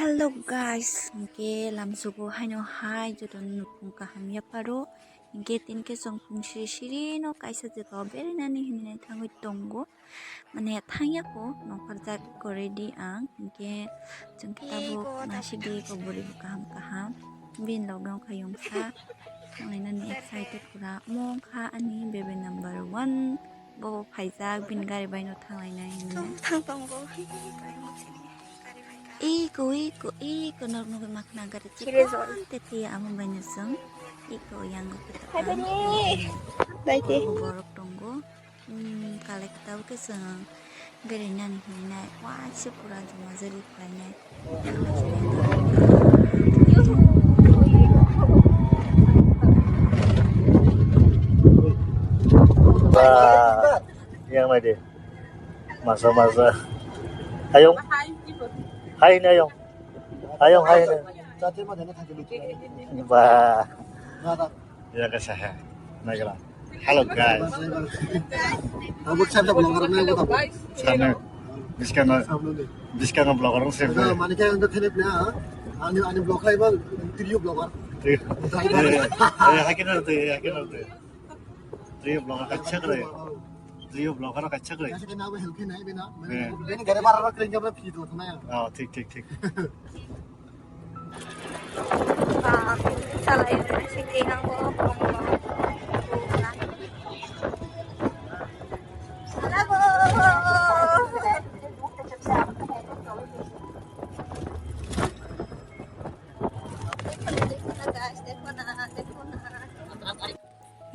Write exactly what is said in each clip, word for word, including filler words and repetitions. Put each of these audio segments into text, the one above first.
Hello guys, hingke lamsogo haino hai jotono nukung kaham yaparo. Hingke tinke chwng phung siri siri no kaisa jagao berainani hinwi thangwi tongo. Mane thangya ko nongkhorjak ko ready ang. Hingke chwng khe tabuk naisidi ko bwrwi bo kaham kaham. Bini loge wngkha yongsa. Thanglainani excited pura. Omo wngkha ani bebe number one. Bo phaijak bini gari bai no thanglainai hinwi. Thang tongo. Iko, iko, iko, norok nugwi makhna gari chikon tete amo baino chwng iko yango khe tongkha. Borok tongo. Hmm, kalekta khe chwng berainani hinwi nai waisa pura juma jali khlainai. Ba, yang nai de. Masa, masa. Ayong. Hai ni ayong. Ayong, hai ni. Ba. Ya ka saha. Nagala. Hello guys. Tabuk santa vlogger na ko tabuk. Sana. Biskana. Biskana vlogger se. Mane kya ando thene pla. Ani, ani vlog lai ba trio vlogger. Trio. Eh, hakina te, hakina te. Trio vlogger ka chakre. Trio vlogger ka chakre. Jase ke na help nai bina. Bini gare bara kring ka phi do na. Oh, thik, thik, thik.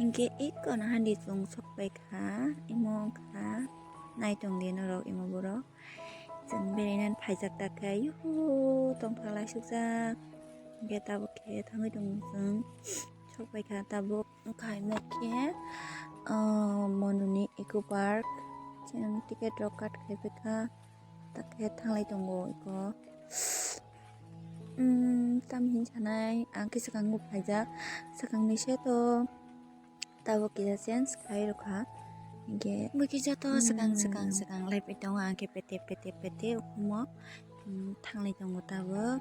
Hinkhe eko nahandi chwng sokpai kha, imo wngkha, naitong de norok imo borok. Chwng beraina phaijak ta khe, yuhu, tongthok laisukjak. Hinkhe tabuk khe thangwi tongo chwng, sokpai kha tabuk. Wngkha imo khe, ah, Monuni Eco Park. Chwng ticket rok cut khai phaikha. Takhe thanglai tongo eko. Umm, tamni hinwi sanai, ang khe swkang bo phaijak. Swkangni se to tabuk kisa change khai rwkha. Hinkhe bo kisa to swkang, swkang, swkang lai pai tongo. Ang khe pete, pete, pete ukumo, umm, thanglai tongo tabuk.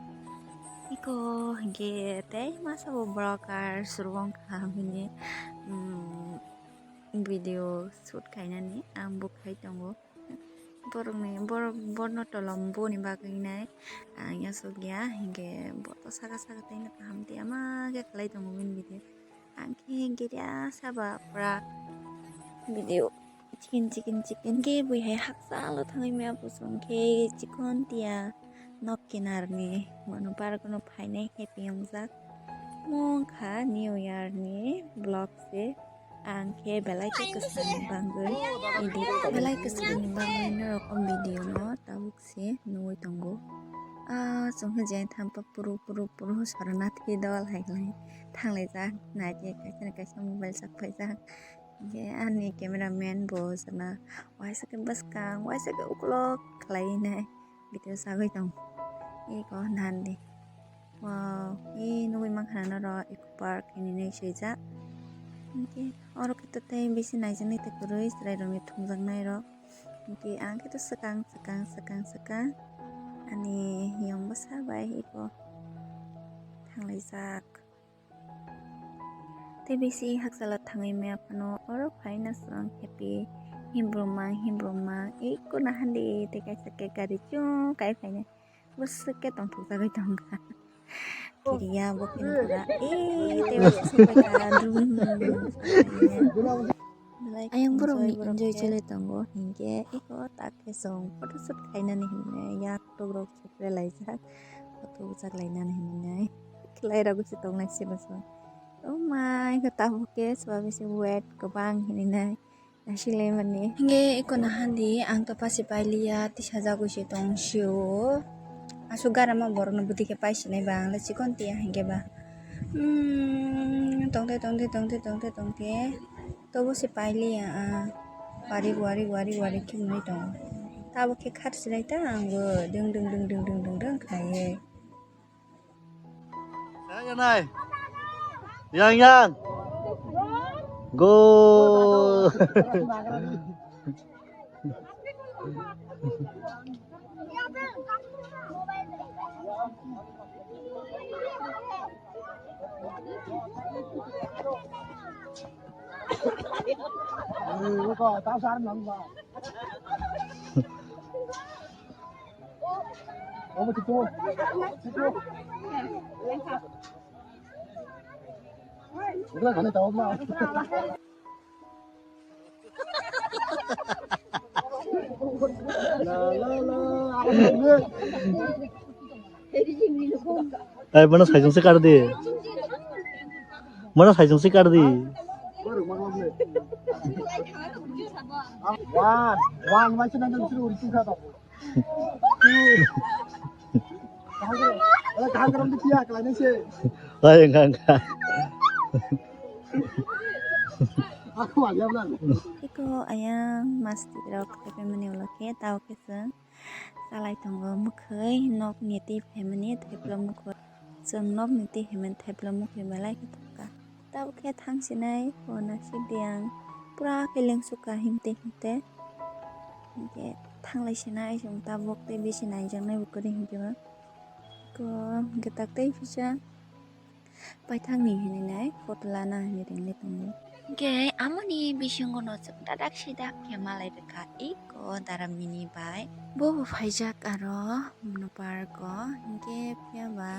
Eko hinkhe tei masa bo vlogger surwng kha bini, umm, video shoot khainani ang bo khai tongo. Borokni, borok, borno tolom boni bagwi nai ang yasok ya, hinkhe bo to saka saka tei no kaham tei ama khe khlai tongo bini video. Ang khe giriya saba pura video chicken, chicken, chicken khe bui hai hakchalo thangwi maya bo chwng khe chikon tiya nok kinarni bono park no phainai happy wngjak. Omo wngkha New Year ni vlog se. Ang khe belai khe kwchangni bagwi edit, belai kwchangni bagwi norok o video no tabuk se nugwi tongo. Ah, chwng khe jeng thampa puru puru puru sorana thwi dol hai khlai thanglaijak, naidi kaisa na kaisa mobile sak phaijak. Hinkhe ani camera man bo sana waisa khe bwskang, waisa khe uklok khlai nai. Video sagwi tong. Eko nandi. Wow, e nugwi mankha na norok Eco Park hinwi swijak. Hinkhe oro khe to tei bisi naijaknai tei kwrwi chwrairokni thumjaknai rok. Hinkhe ang khe to swkang, swkang, swkang, swkang. Ani yong bwsa bai eko thanglaijak. Tei bisi hakchalo thangwi maya phano oro phaina chwng happy himbrumang himbrumang eko nahandi tei kaisa khe gari chwng kai phainai bwswk khe tongthokjagwi tongkha. Kiriya bo khe nukha e tei waisa sokbaikha dum. Ayang borokni enjoy choli tongo hinkhe eko tak khe chwng photoshoot khainani hinwi yak tokrok. Laijak, photo bwchak lainani hinwi nai. Khlai rok se tongnai se bwswk. Oh my god, tabuk khe swbabi se wet kwbang hinwi nai. Naisik laimani. Hinkhe eko nahandi ang to pasi pailiya, tisajagwi se tong sio. Aswk garama borokno bwtwi khe paisinai ba, ang le chikon tiya hinkhe ba. Hmm, tongte, tongte, tongte, tongte, tongte. Tobo se pailiya, ah. Wari, wari, wari, wari khe mwnwi tongo. Tabuk khe khat sinai ta ang bo dwng, dwng, dwng khlaiwi. Yang, yang, nai. Yang, yang. Go. Ai, mano saijong se kar di. Mano saijong se kar di. Wan, wan, wan, wan. Hai, enggak, enggak. Iko ayang masti rok tepe mani ulo khe tao khe chwng chalai tongo mwkhwi nokni twi phaimani thaiplok mwkhwi chwng nokni twi phaimani thaiplok mwkhwi belai khe thangkha. Tabuk khe thang sinai, o naisik di ang pura khe lengsuk ka himte himte. Hinkhe thanglai sinai chwng tabuk tei bisi naijaknai bo kwrwi hinkhe ba. Ko hinkhe tak tei kisa paithakni hinwi nai photo lana hinwi ringwi tongo. Hinkhe amoni bisingo no chwng dadak sidak khe malai rwkha iko dara mini bai. Bo bo phaijak aro Mono park o, hinkhe phiya ba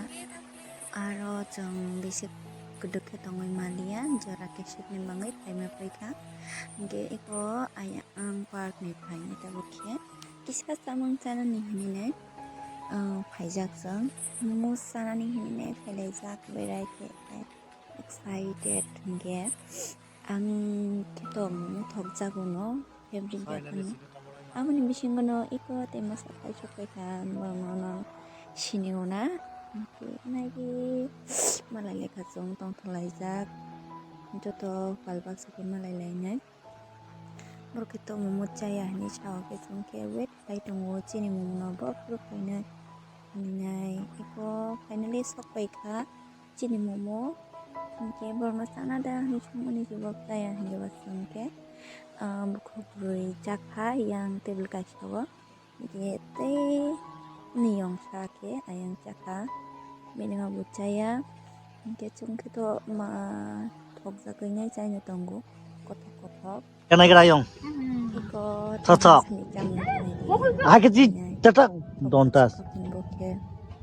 aro chwng bisi kwdwk khe tongwi maliya, jora kesik ni bagwi phaima phaikha. Hinkhe eko ai ang park ni phaini tabuk khe kisa chamung chanani hinwi nai, ah, phaijak chwng. Momo chanani hinwi nai phailaijak berai khe excited hinkhe. Ang khe tong thokjago no, favorite ya phano. Aboni bisingo no iko tei masa kaisok kaisa borok no, no sini o na. Nai di malai lekha chwng tongthok laijak. Joto pal baksa khe malai lainai. Borok khe tongmo chaya hinwi sao khe chwng khe wait khai tongo chini mung no bohrok khainai hinwi nai. Iko finally sok pai kha. Chini momo. Hinkhe borokno chana da hinwi swngmani se bo chaya hinkhe ba chwng khe, ah, bukhuk bwrwi chakha yang table kaisa o. Hinkhe tei niyong sa khe ayang chakha. Bini ma bo chaya. Hinkhe chwng khe to ma thokjagwi nai chaina tongo kothok kothok. Kenai gra yung. Iko thok thok. Hai ke ji tatak dontas.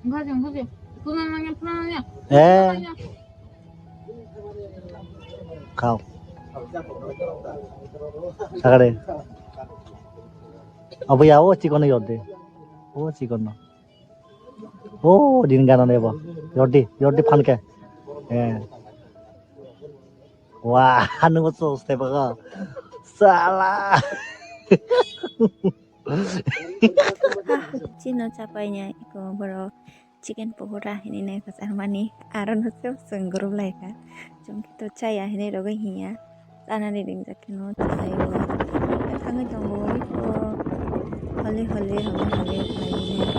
Buji, buji. Puna nanya, puna nanya. Eh. Khao. Sagare. Abo ya o chikon yorde. O chikon no. O din gana nebo. Yorde, yorde phanke. Eh. Wah, anu mo sos te baga. Sala. Chino chapai nya iko boro chicken pokora hini nai kachar mani aro no se seng group lai ka. Chwng khe to chaya hinwi rwgwi hinya. Chanani ringjak kheno chalaio. Thangwi tongo iko hole hole hole hole khlainai.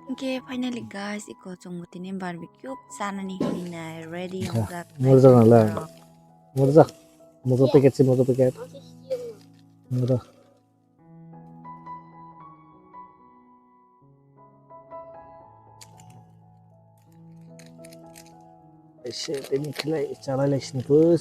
Hinkhe finally guys, iko chwngbo tini barbecue chanani hinwi nai ready wngjak. Murjak nalai. Murjak. Murjak packet si, murjak packet. Murjak. Ese tini khlai chalai lai sini pun.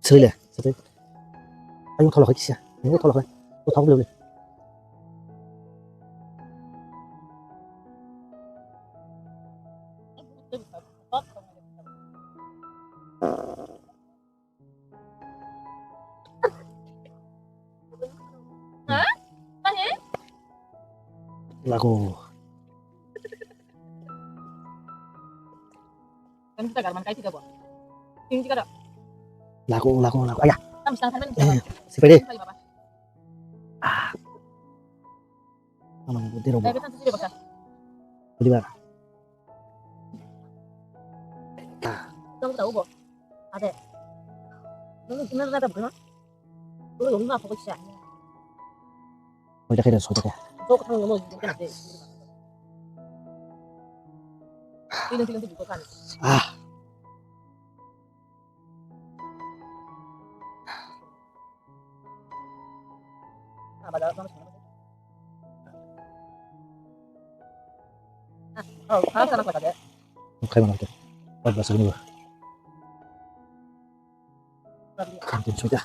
Sile, sile. Ayo tholo kisa. Ayo tholo kisa. O thok le. Lago. Lago, lago, lago. Aya. Eh, sipede. Ah. Ano, budi robo. Budi ba. Oida khaida sotaka. Tok thang mo kana de. Tilo tilo tilo kan. Ah. Ah, bazar sama sama. Ah, oh, ah, sana kota de. Khai mana kota. Bazar ini. Kantin sudah.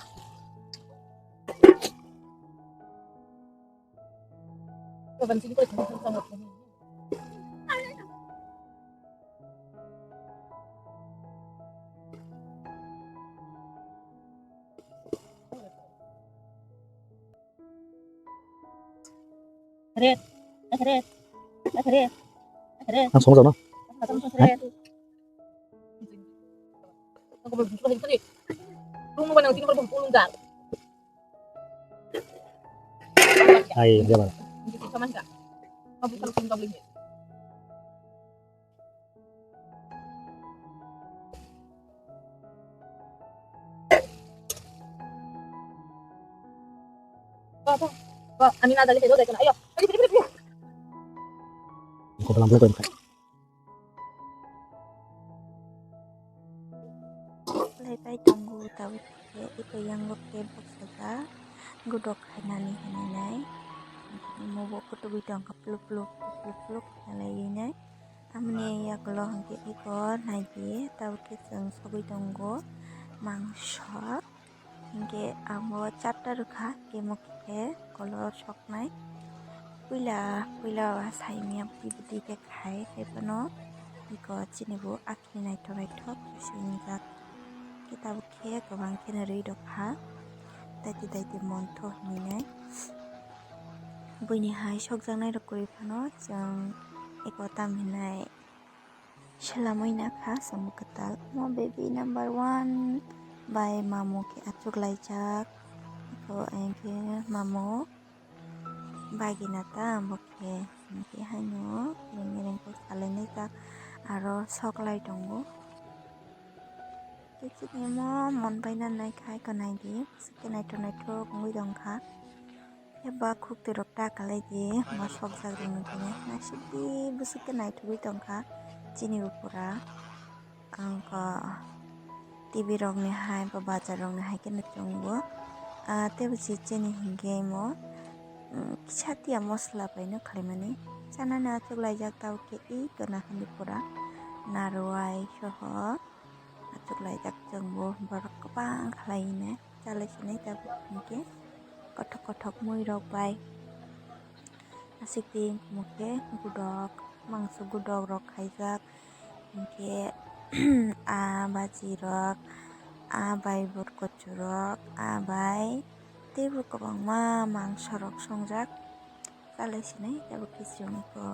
Red, red, red, red. Ang sama sama. Red. Ai, dia mana? Ko balang belai kau. Lai pai tongo tabuk khe, eko yango khe bwsajak, godok khainani hinwi nai. Omo bo kutugwi tongkha, pluk pluk, pluk pluk khainalaiwi nai. Tamoni yagulo hwnkhe eko naidi, tabuk khe chwng sogwi tongo mangso. Hinkhe amo charta rwkha, kemo khe kolor soknai. Puila, puila o saimya bwtwi bwtwi khe khai, hai phano eko chini bo akhini naithok naithok khe swngjak. Khe tabuk khe kwbang kheno rwi rwkha, daiti daiti montho hinwi nai. Buini hai sokjaknai rok kwrwi phano chwng eko tam hinai. Swlamwi nakha chwng kwtal. Omo baby number one bai mamu khe achuk laijak. Eko, eh, khe mamu bagina ta bo khe, hwnkhe haino mereng mereng kok salainai ta aro sok lai tongo. Khe chini omo mon baina nai khai ko naidi, bwswk khe naithok naithok wngwi tongkha. Eba khuk twi rok ta kalai di, ma sok jak rwngwi tongya. Naisik di bwswk khe naithogwi tongkha chini bo pura. Ang ko T V rok ni hai ba bazar rok ni hai khe no chwng bo. Ah, tei bo se chini hinkhe imo, mm, kisa tiya mosola bai no khlai mani. Chanani achuk laijak tabuk khe iko nahani pura narwai soho. Achuk laijak chwng bo borok kwbang khlai hwnwi chalai sinai tabuk hinkhe kothok kothok mui rok bai aswk twi hinkhe godok mangso godok rok khaijak hinkhe ah baji rok ah bai bot kocho rok ah bai teibo kwbangma mangso rok songjak. Chalai sinai tabuk khe chwng eko.